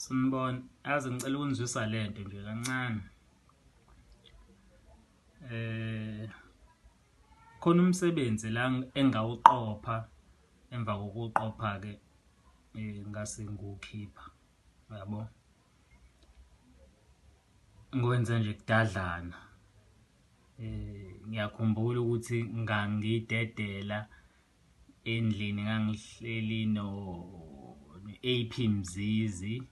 Sanibona, yazi ngicela ukunizwisa lento nje kancane. Eh khona umsebenzi la engawuqopha emva kokuqopha ke ngase ngiwukhipha uyabo. Ngiwenze nje kudadlana. Ngiyakhumbula ukuthi ngangidedela endlini ngangihleli no AP Mzizi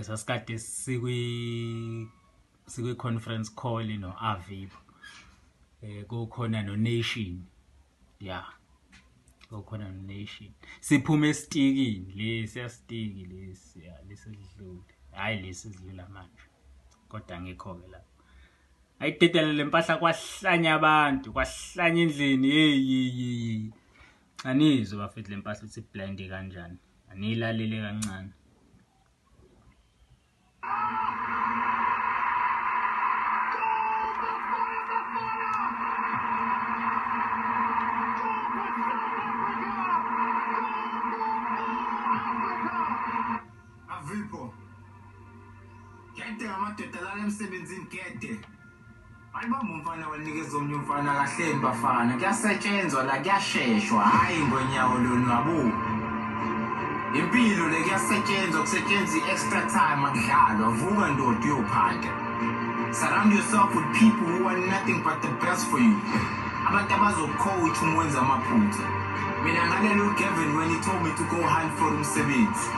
sasikade sikwi conference call no Avipo kukhona no Nation yeah kukhona no Nation siphume esitikini lesi yasitiki lesi lesidlule hayi lesi sidlula manje kodwa ngikho ke lapho ayidedele lempahla kwahlanya abantu kwahlanya endlini hey anizwe bafethu lempahla uthi blend kanjani anilalele kancane. Avipo gede amadoda lana emsebenzini gede ayibamba umfana wanikeza omnye umfana kahleni bafana kuyasetshenzwa la kuyasheshwa hhayi ngonyawo lonwabu impilo le kuyasetshenzwa kusetshenzwa i-extra time akudlalwa vuka ndoda uyophanda. Surround yourself with people who want nothing but the best for you. Abantu abazocoach uma wenza amaphutha. Mina ngalela uGavin when he told me to go hunt for umsebenzi.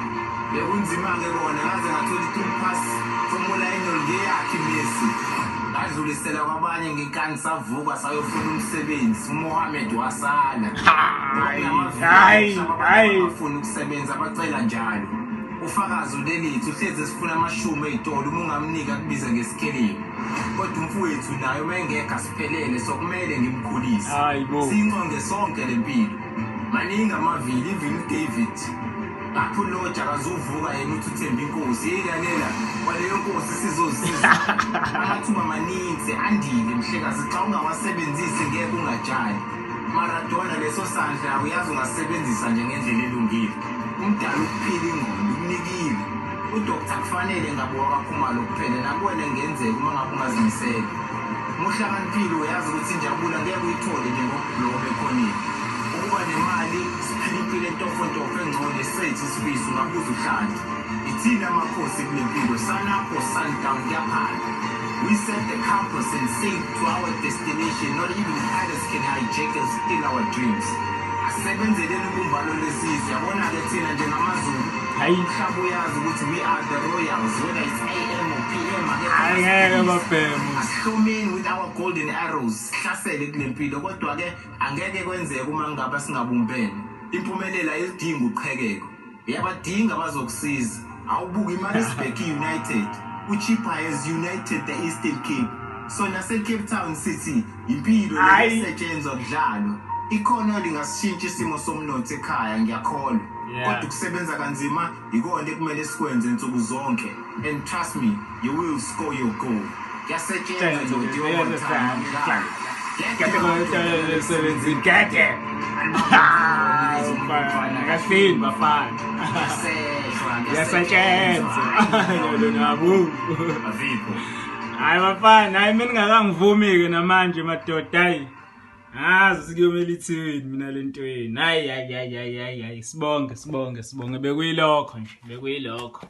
Bekunzima-ke kona ngaze ngathola i-through pass from uLionel ngeyakhe iMessi. Ngadlulisela kwabanye ngenkani savuka sayofuna umsebenzi. uMohamed wasala. Hayi hayi abafuna ukusebenza abacela njalo. Ufakazi ulelithi uhlezi esifuna amashumi ey'tolo uma ungamnika akubiza ngesikhelimu. Kodwa umfowethu naye uma engekho asiphelele so kumele ngimkhulise. Siyinconge sonke le mpilo. Maningi amavili even uDavid. Lapho uLoja akazuvuka yena uthi uthemba inkosi. Yeyilalela kwaleyo nkosi sizozisiza. Amathuba maninzi andile mhlekazi xa ungawasebenzisi ngeke ungajali. Maradona leso sandla uyazi ungasebenzisa nje ngendlela elungile. Umdala ukuphila ingqondo ukunikile. UDr kufanele ngabe wakaKhumalo kuphela nakuwena ngenzeka uma ngabe ungazimisele. Muhlakaniphile uyazi ukuthi injabulo ngeke uyithole nje ngokubhloma ekhoneni. Ukuba nemali siphila impilo entofontofo engcono esethu isifiso ungabuza uHlanti. Ithina amakhosi kule mpilo sun up or sundown kuyaphanda. We set the compass and sail to our destination. Not even pirates can hijack and steal our dreams. Asebenzeleni ubumbano lwesizwe yabona-ke thina njengamaZulu Hayi umhlaba uyazi ukuthi we are the royals whether it's AM or PM angeke babhemu. Asihlomeni with our golden arrows sihlasele kule mpilo kodwa-ke angeke kwenzeke uma ngabe singabumbene. Impumelelo ayilidingi uqhekeko. Uyabadinga abazokusiza. Awubuke iMaritzburg United. uChippa has united the Eastern Cape. So nase-Cape Town City impilo Hayi. lesetshenzwa kudlalwa. Ikhono lingasishintsha isimo somnotho ekhaya ngiyakholwa. Kodwa ukusebenza kanzima ikona ekumele sikwenze nsuku zonke. And trust me, you will score your goal. Kuyasetshenzwa ndoda overtime. Gede emsebenzini gede. Kahleni bafana. Kuyasetshenzwa. Yabo. Avikho. Hayi bafana, hayi mina ngingakangivumi ke namanje madoda hayi. Ngazi kuyomela ithiweni mina lentweni. Hayi hayi hayi hayi hayi sibonge sibonge sibonge bekuyilokho nje, bekuyilokho.